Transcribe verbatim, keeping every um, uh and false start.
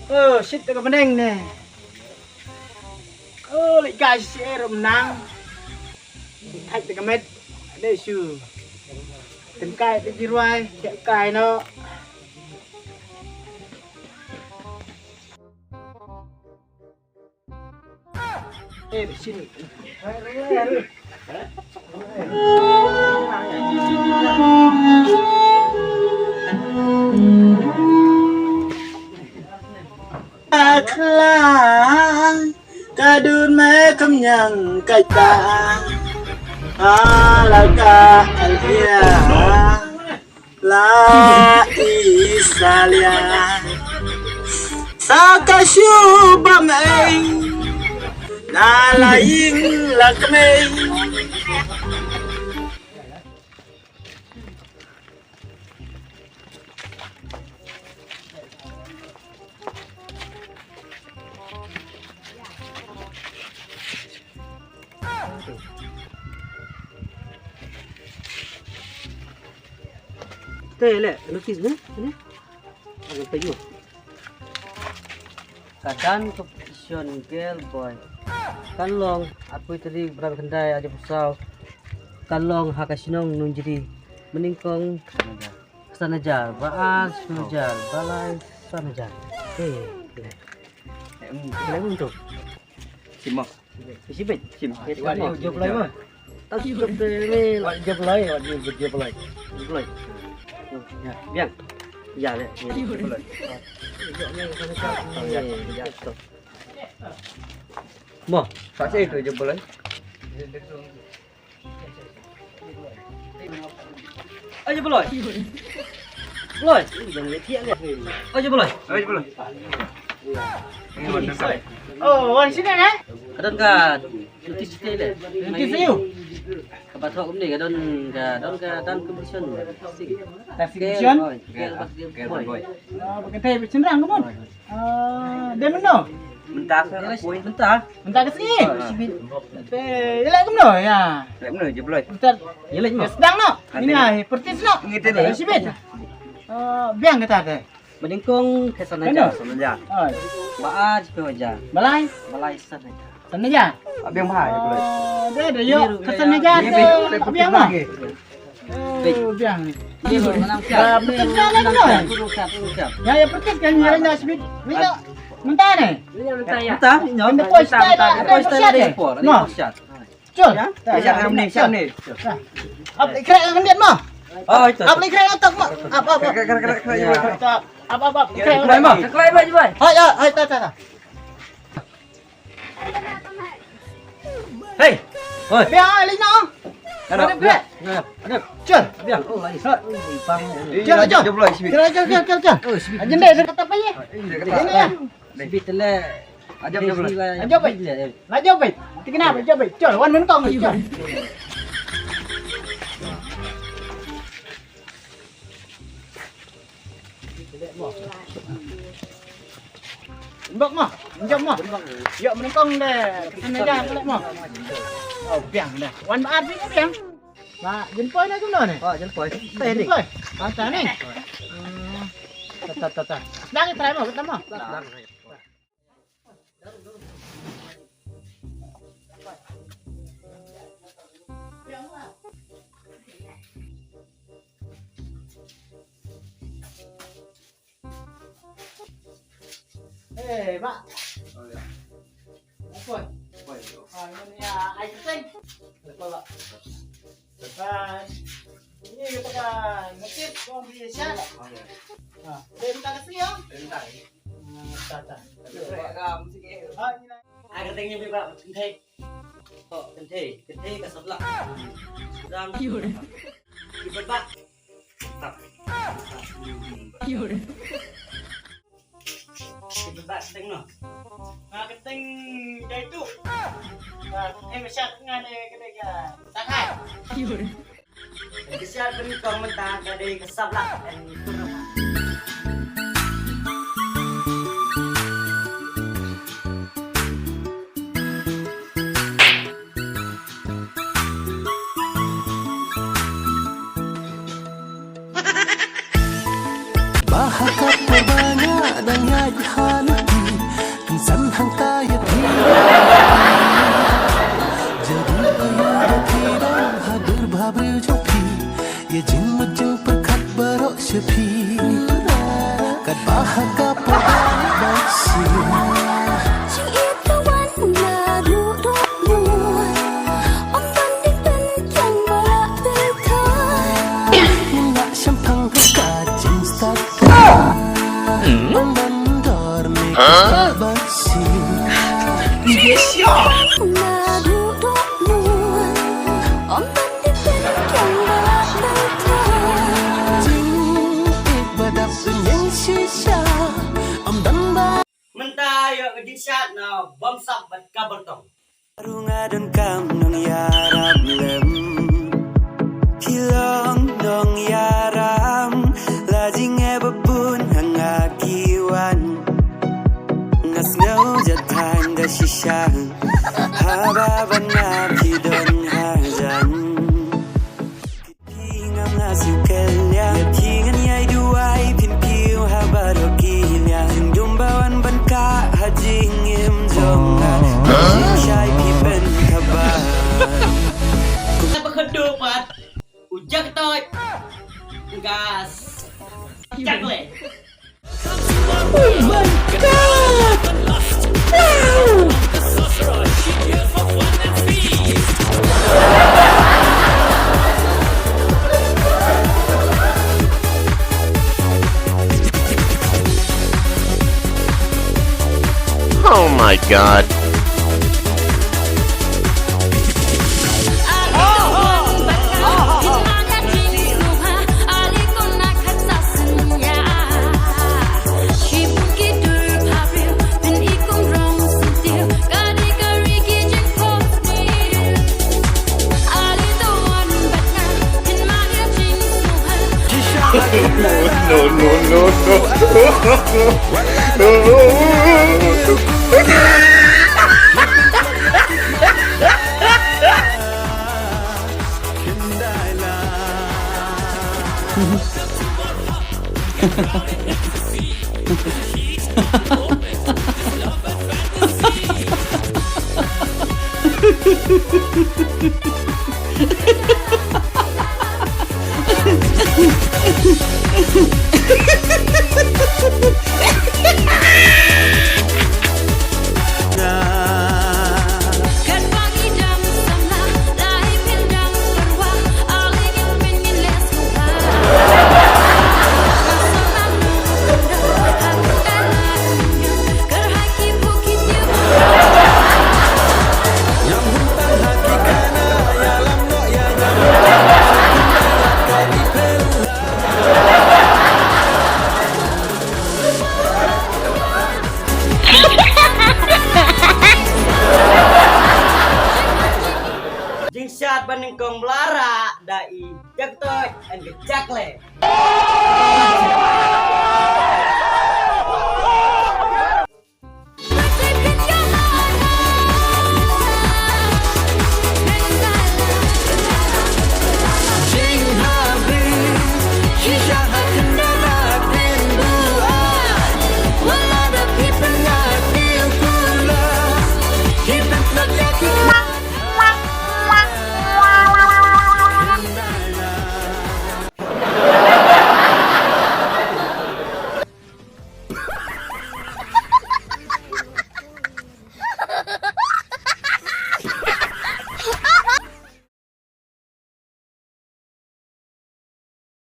Oh, shit, ta ka bneng ne. Oh, leit kai shisha ruh mynta. Thait ta ka met. Dei shu. Tynkai ta ki rwai, kai noh. Eh, sini. Akhla, ka dun me kam nyang ka ta. Ala ka alia. La Isalia. Saka shu bam ei. Na la ing la kmei. Te le, notice ne? Ini. Agak tayo. Ka dance competition girl boy kan long arphew tarik Bnai Khyndai arphew saw. Kan long ha ka shnong Nongjri. Mynnyngkong san hajar, ba ar san hajar, ba lai san hajar. Hei, hei. Em, hei, em, tu. Simo. Isi bit. Sim. Wat jop lai ma. Tak jop te ni. Wat jop lai, wat jop, jop lai. Jop lai. Ya, biang. Ya le. Jop lai. Ya, ya, stop. Mo, tak saya itu jop lai. Ayo, Bloy. Bloy. Ayo, Bloy. Ayo, Bloy. Oh, wan sini, eh? Ka don ka notice te le. Notice ayo. Kaba thoh kumne, ka don ka, don ka dance competition. Sing. Dance competition? Girl, oh, girl, girl, boy. Ah, ba kynthei ba shynrang kumno? Ah, dei mynno? Mynta ka sngi. Mynta? Mynta ka sngi? Ah. Te, ïaleh kumno, ïa? Ïaleh kumno, jop Bloy? Mynta. Ïaleh kumno? Sdang noh. Ynda practice noh. Ngi te dei. Shibit. Ah, biang kata te. Mynnyngkong khatsan hajar. San hajar. Ba ar shiphew hajar. Ba lai? Ba lai san hajar. San hajar. Biang bha, jop Bloy. Ah, dei, dei, ïoh. Khatsan hajar te, biang bha. Oh, biang ni. Ni, ni, ni, ni, ni, ni, ni, ni, ni. Ya, ya, practice kan, ya, ya, speed. Ni, ya. Mynta ni. Mynta, ya. Mynta, ni, ni. Mynta, poi style, poi style, poi style. No. Chul. Ya, ya, ni, ni. Ap, ikrek ngan dia, mo. Oh, itu. Ap, ikrek otak, mo. Ap, ap, ap. Ikrek, ikrek, ikrek, ikrek. Ap, ap, ap. Ikrek, ikrek, ikrek, mo. Ikrek, ikrek, ikrek. Hai, hai, hai, ta, ta, ta. Hei. Hoi. Biang, ah, lei noh. Ada, ada, ada. Chul. Biang, oh, lagi. Chul, chul. Chul, chul, chul, chul. Oh, sibit. Ajin deh, dekat apa ya? Ini ya. Sibit le. Ajab, ajab, ajab. Ajab, baik. Ajab, baik. Tikna, ajab, baik. Chul, wan mynta, chul. Mbok mo, njom mo. Ïoh mynnyngkong de, kane ja kane mo. Oh, biang de. Wan ba ar biang, biang. Ba, jin poi na kumno ne? Oh, jin poi. Jin poi. Ah, ta ne. Hmm. Ta, ta, ta, ta. Dah, try mo, kita mo. Eh, Mak. Oh, ya. Apa? Apa itu? Ah, ini ya, air kering. Apa, Mak? Depan. Ini kita kan masjid, kong di siang. Oh, ya. Ah, dia minta kasih ya? Dia minta. Ah, tak, tak. Tapi saya agak mesti ke. Ah, ini lah. Air kering ni, Pak. Kynthei. Oh, kynthei, kynthei ka sablak. Dang. Ki bad bak. Tap. Ki bad bak teng no. Nga ka teng dai tu. Nga ka teng shat nga ne ka dei ka. Tangai. Kisiat pynlong mynta ka dei ka sablak. Ba ha ka por ba nga dang ïaid ha Mynta ïoh ka jingshad na Bamsap bad ka Bartong. Rung adon kam nongïarap lem. Phi long nongïarap la jingeh ba bun ha nga ki wan. Nga sngew jathan da shisha haba ban nga phi don hajan. Phi ngam nga siew kylliang ïa phi ngan ïai duwai phin piew ha baroh ki liang. Jingdum ba wan ban kah ha jingim jong nga. Jingshai phi ban kaba. Kaba khadduh pat u Jack Toy. Gas. Jack le. Oh my God! Wow! Oh my God. No, no, no, no. Jingshad ba nyngkong ba la rah da i Jack Toy and the Jack Le.